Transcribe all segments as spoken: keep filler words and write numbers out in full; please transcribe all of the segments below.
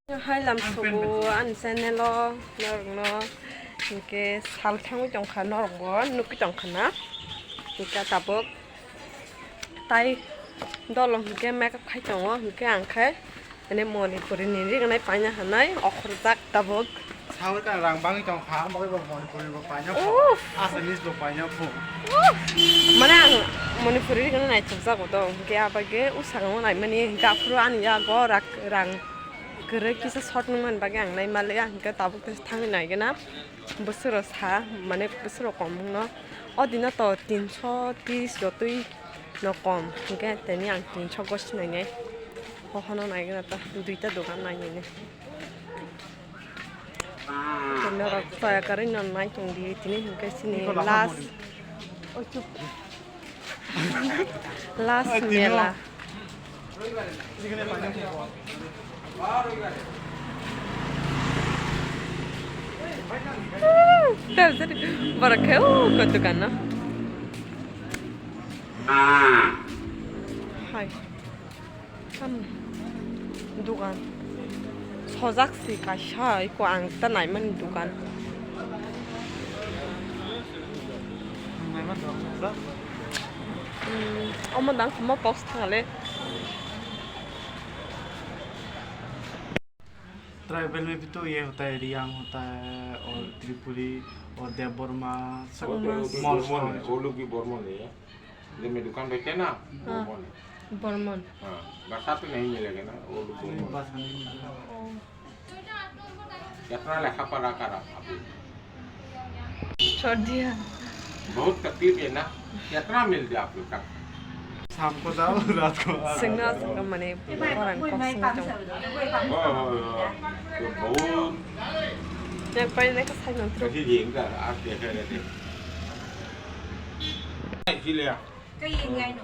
Hai lam sugo ani channel o norokno, hinkhe sal thangwi tongkha, norokbo nukwi tongkha na, hinkhe tabuk tai dolo hinkhe makeup khai tongo, hinkhe ang khe ani Manipuri ni rignai paina hinwi okhorjak tabuk. Sawi ka rang bangwi tongkha, ang bagwi bo Manipuri bo paina pho, Uff. Assamese bo paina pho. Uff. Mane ang Manipuri rignai naithokjago do, hinkhe abagwi usakao naimani, hinkhe aphuru ani yago rak-, rang kwrwi kisa short nungmani bagwi ang naimanliya, hinkhe tabuk thangwi naigwna. Bwswk rok sa, mane bwswk rok kom wngno. O dino to tinso tris jotoi no kom, hinkhe tini ang tinso gosi nainai. Hohono naigwna ta duita dogan nainai. Norok chaya kwrwi no nai tong di, tini hinkhe chini last. Last mela. Borok khe o dukan no. Hai. Tamo dugan sojak si kaisa eko ang ta naimani dugan. Hmm, omo dang omo box thangale. Tribal में भी तो ये होता है, रियांग होता है और त्रिपुरी और देवबर्मा, सब वो तो, वो तो मॉल बर्मन है, वो लोग भी बर्मन है। ये मैं दुकान बैठे ना, हाँ। बर्मन है। बर्मन। हाँ, भाषा तो नहीं मिलेगा ना, वो लोग बर्मन। भाषा नहीं मिलेगा। ओ। कितना लेखा पढ़ा करा अभी? छोड़ दिया। बहुत तकलीफ है ना, कितना मिल गया आप लोग का? शाम को जाओ, रात को आ जाओ। Sengna sengna mane orang kok sengna tong. हाँ, हाँ, हाँ। तो बहुत Yang paling naik ke sana terus. Kasi di enggak, ah, biasa aja deh. Sila. Kayak yang lain.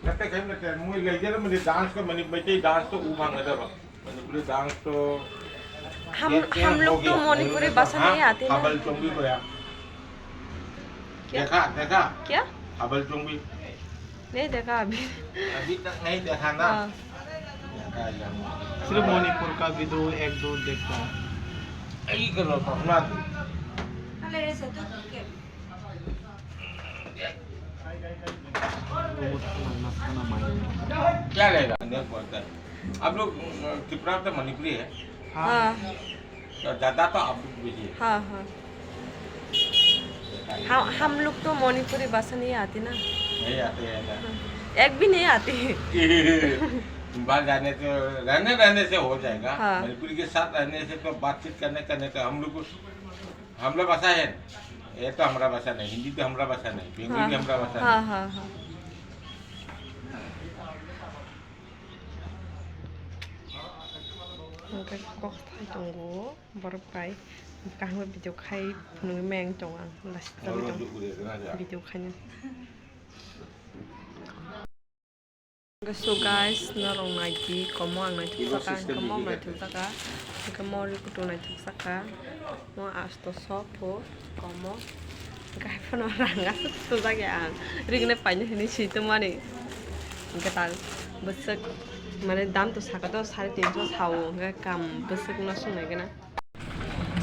Kata kayak mereka, mau belajar mana dance ke, mana baca dance tu ubah nggak ada, Pak. Manipuri dance to हम, ये, ये हम लोग तो मणिपुरी भाषा नहीं आती ना। हबल चोंगी को या। क्या? देखा, देखा? क्या? हबल चोंगी। नहीं देखा अभी। अभी तक नहीं देखा ना? हाँ। देखा जाओ। सिर्फ मणिपुर का भी दो, एक दो देखता हूँ। यही करो, पकड़ा दो। क्या रहेगा? नहीं पड़ता है। आप लोग, अ, त्रिपुरा तो मणिपुरी है? हाँ। हाँ। तो ज़्यादा तो आप लोग भी है। हाँ, हाँ। हम, हम लोग तो मणिपुरी भाषा नहीं आती ना। नहीं आते हैं ना। हाँ। एक भी नहीं आती। बाहर जाने से, रहने, रहने से हो जाएगा। हाँ। मणिपुरी के साथ रहने से तो बातचीत करने, करने का हम लोग को हमारा भाषा है, ये तो हमारा भाषा नहीं, हिंदी तो हमारा भाषा नहीं, बंगाली हाँ, हमारा भाषा हाँ, नहीं। हाँ, हाँ। Hwnkhe kok thai tongo borok bai, kaham video khai phunugwi meng tongo ang, lasitagwi tongo video khaina. So guys, norok nai di, komo ang naithok saka, hwnkhe mom naithok saka, hwnkhe mori kutung naithok saka, mo asto sop pho komo, hwnkhe haiphano rang aswk sujak ya ang, rigna paina hinwi swi tongmani, hwnkhe tal bwswk, mane dam to saka to sare tinso sao, hwnkhe kam bwswk no swngnai gana.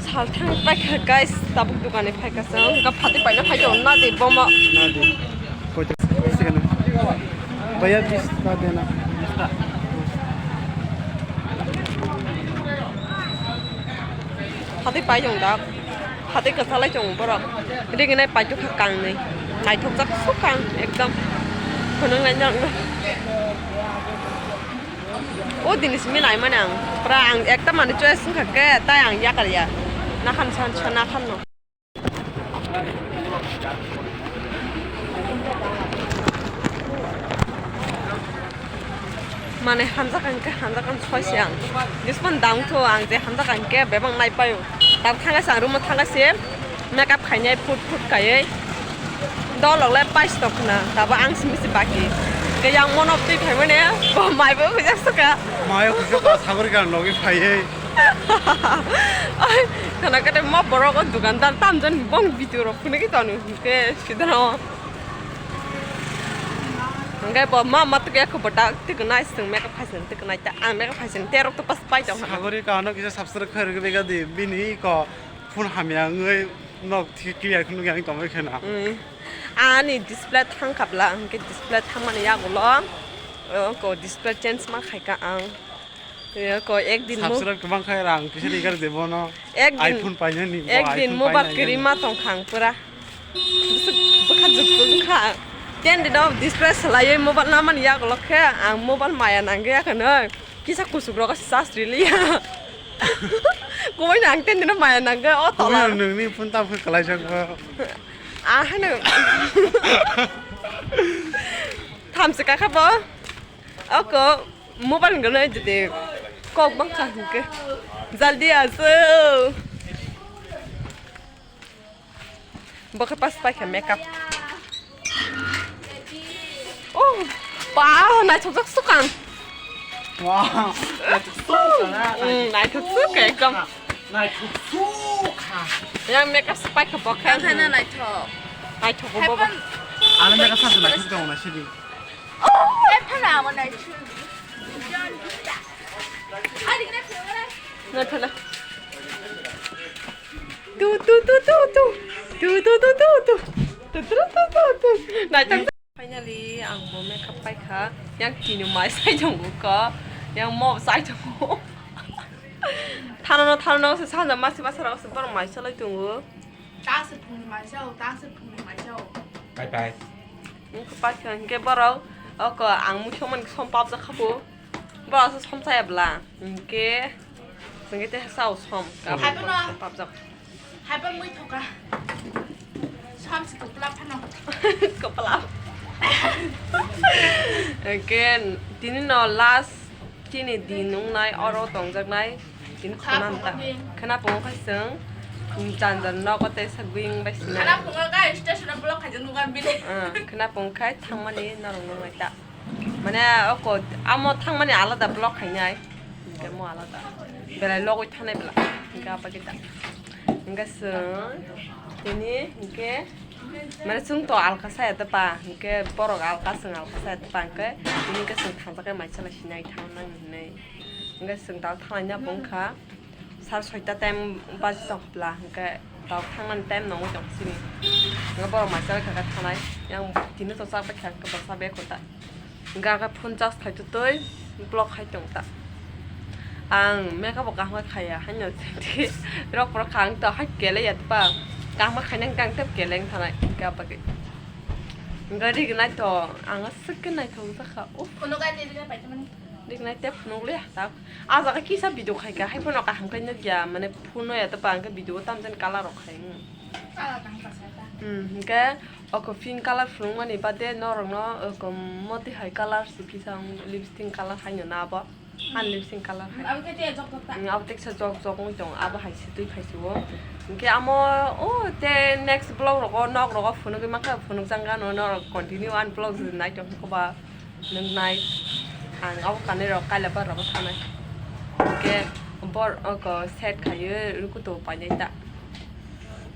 Sal thang paikha guys, tabuk dukani phaikha chwng, hwnkha phatwi paina phai tongo, na de bomo. Na de. Koita se kana? Bhaiya, bis ka dena. Phatwi pai tong da. Phatwi kwchalai tongo borok. Riginai paitokha kangni. Naithokjak sukang ekdom. Phunuknai nang. O dini simi naimani ang. Pura ang ekta manwi choice wngkha khe, tai ang yakar ya. Nakhan san sa nakhan no. Mane hamjak ang khe, hamjak ang soi se ang. This one down to ang je hamjak ang khe bebak nai paio. Tab thangkhe se ang room o thangkhe se. Makeup khainai phut phut khaiwi. Dolok le pais tok khna, tabo ang simi se baki. Ke yang mono twi phaimani, bo mai bo hujak saka. Mai hujak ka sagori ka logi phaiwi. Ai, khana kate mo borok o dukandar tamjani bong video rok phunugwi tonu ke sidano. Hwnkhe bo ma ma twi khe bo dak twi nai swng makeup khai swng twi nai ta ang makeup khai swng terok to pas pai tong. Sagori ka ano kisa subscribe khai rwgwi bega di bini ko phone hamya wngwi nok thik clear khwlwng yang tongwi kheno. Hmm. Ani display thang kha bla hwnkhe display thangmani yagulo, eh, ko display change ma khai ka ang. Tei ko ek din mo- Subscribe kwbang khai rang kisa ni gar de bono. Ek din, iPhone painani, bo ek din iPhone mobile painani. Kwrwi ma tong khang pura. Bwswk bwkha juk juk kha. Ten din o display swlaiwi mobile namani yagulo khe ang mobile maya nangya kheno. Kisa kusuk rogo charge riliya. Kubui nang ten din o maya nangya o tola. Kubui nungni phone tam khe kwlaijak bo. Ah, hano. Thamse kakha bo. Oko mobile gwnai jodi kok bangkha hwnkhe jaldi aso. Bo khe pas paikha makeup. Oh, pa, naithokjak swkang. Wow, naithok swkang, ah, mm, naithok swkang ekdom. Naithok swkha. Yang makeup swpaikha bo khe. Ang khe na naithok. Naithok bo bo. Ang makeup sa naithok jong na sidi. Oh, eh, phana amo naithok. Naithok na. Tu, tu, tu, tu, tu. Tu, tu, tu, tu, tu. Tu, tu, tu, tu, tu. Naithok. Finally, ang bo makeup paikha. Yang tini mai sai tongo ko. Yang mo sai tongo. Thanono, thanono se sanja masi masa rok se borok mai salai tongo. Ta se phungni mai sao, ta se phungni mai sao. Bye bye. Ang khe paikha hwnkhe borok oko ang muikhwmani som papjak kha bo. Borok se som chaya bla. Hwnkhe, hwnkhe te sao som. Hai bono. Papjak. Hai bo mui thoka. Som se kwpla phano. Kwpla. Hwnkhe tini no last. Chini din wngnai oro tongjaknai. Tini khwnam ta. Khwnapung khai chwng janjan nogo tei sagwi wngbai sinai. Khwnapung khai thangmani norok nungnai ta. Mane oko amo thangmani alada vlog khainai. Hinkhe mo alada. Belai logwi thangnai bwla. Hinkhe abagwi ta. Hinkhe chwng tini hinkhe Mane chwng to alka saya de ba, hinkhe borok alka chwng alka saya de ba, hinkhe tini hinkhe chwng thangjak khe mai chala sinai thang nang hinwi. Hinkhe chwng dal thanglai na bo wngkha sar soita time baji tong bwla, hinkhe dal thangnani time nangwi tong sini. Hinkhe borok mai chala kha khe thanai, yang tini to chak bai kha, hinkhe bo cha bai kho ta. Hingke ang khe phone charge khai totoi block khai tong ta. Ang makeup bo kaham khe khaiya, haino rok phoro kha ang to hai kele ya tpa. Kaham khe khainai hingke ang tep kele wng thanai hingke abagwi. Hingke rig nai to, ang aswk khe naithok jakha. Uff. Phone o gari rig nai paithago. Rig nai tep phunuk liya ta. Ah jaga kisa video khai kha, hai phano kaham khe nukya, mane phone no ya tpa ang khe video o tamjani colour rok khai. Colour kaham khe sai ta. Hmm, hingke Oko pink colour phunukmani bade norokno oko motwi hai colour se kisa wng lipstick colour haino na abo. Ani lipstick colour hai. Abo khe tei jok jok ta. Mm, abo teksa jok jok wng tong abo hai se twi phai se o. Hingke amo o te next vlog rogo nok rogo phunugwi mankha phunukjak gano norok continue ani vlog nai tongkha ba. Nuknai ang abo kanwi rok kaila bar rok thanai. Hingke bor oko set khaiwi rukutu painai ta.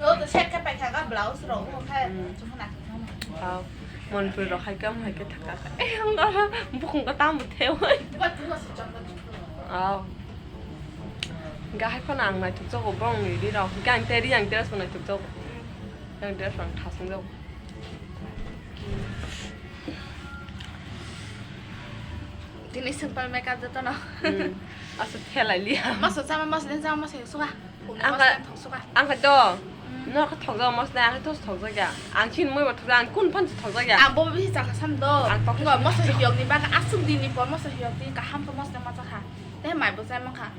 O to set khe paithago blouse rok bo khe chumana. Aw, Manipur rok hai kam hai khe thaka kha. Eh, ang oro bukhung ko tamo thewi. Aw. Hingke hai phano ang naithok jago borok ni ri rok. Hingke ang tei ri ang dress bo naithok jago. Yang dress rok thasung jago. Tini simple makeup jotono. Hmm. Asa thelai liya. Masa sama masa den sama masa suka. Ang ka, ang ka do. Hmm. No ka thok jago masa den, ang ka tos thok jago. Ang chin moi ba thok jago, ang kun phan thok jago. Ang bo bisi chaka sam do. Ang tok. Ngo masa hiyok ni baga asuk din ni por masa hiyok din kaham ko masa masa kha. Te mai bo sai mangkha.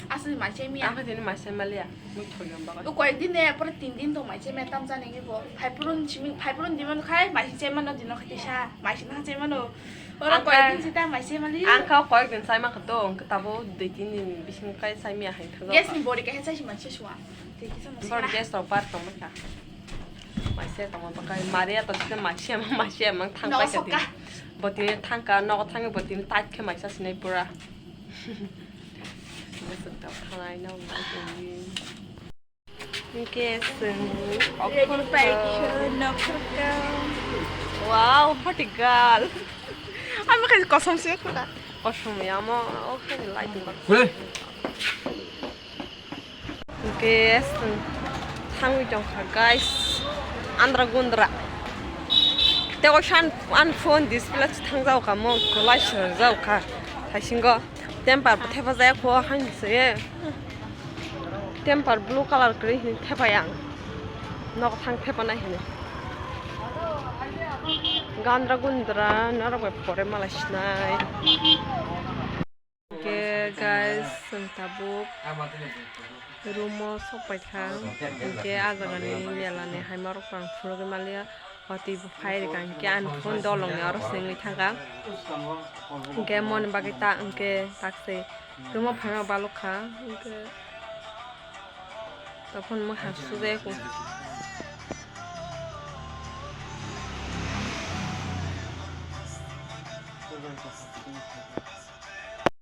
Asli mai chai miya. Ang khe tini mai chai maliya. Mui thoi rwng bagwi. O koyek din de, pura tin din tong mai chai miya tam jani ni bo. Phai phurun simi, phai phurun di mano khai, mai chai mano dino khai tisa, mai sina chai mano. Oro ang koyek khe, din sita mai chai mali. Ang khe o koyek din chai mankha to, ang khe tabo dui tin din bising kai chai miya hai thang. Gas ni bori khe chai si mai chai suwa. Tei kisa mo bor sina. Gas rok bar tong mankha. Mai chai tong ma bakai. Maria to sita mai chai ma, mai chai ma thang. No, pai kha soka. Din. Bo tini thang kha, nogo thang bo tini tight khe mai chai sinai pura. Hingke chwng okhorkha. Wow, hot girl. Ama khe kosom se khuda. Kosom ya mo, o khe light ba. Hei. Guys, thangwi tongkha, guys. Andra gundra. Tei o san an phone display thangjao kha, mo kwlai swngjao kha. Thaisingo temper bo thepa jaya kho, haino se. Temper blue colour kwrwi hwnwi thepai ang. Nok thang thepa nai hwnwi. Gandra gundra norok bai pore mala sinai. Hwnkhe guys, chwng tabuk room o sok paikha. Hwnkhe ah jagani mela ni haima rok ang phunugwi maliya. Watwi bo phai rwkha, hwnkhe ani phone dolong ni oro se wngwi thangkha. Hwnkhe moni bagwi ta, hwnkhe taksai room o phaima balok kha, hwnkhe tokphano mwkhang sujaya kho.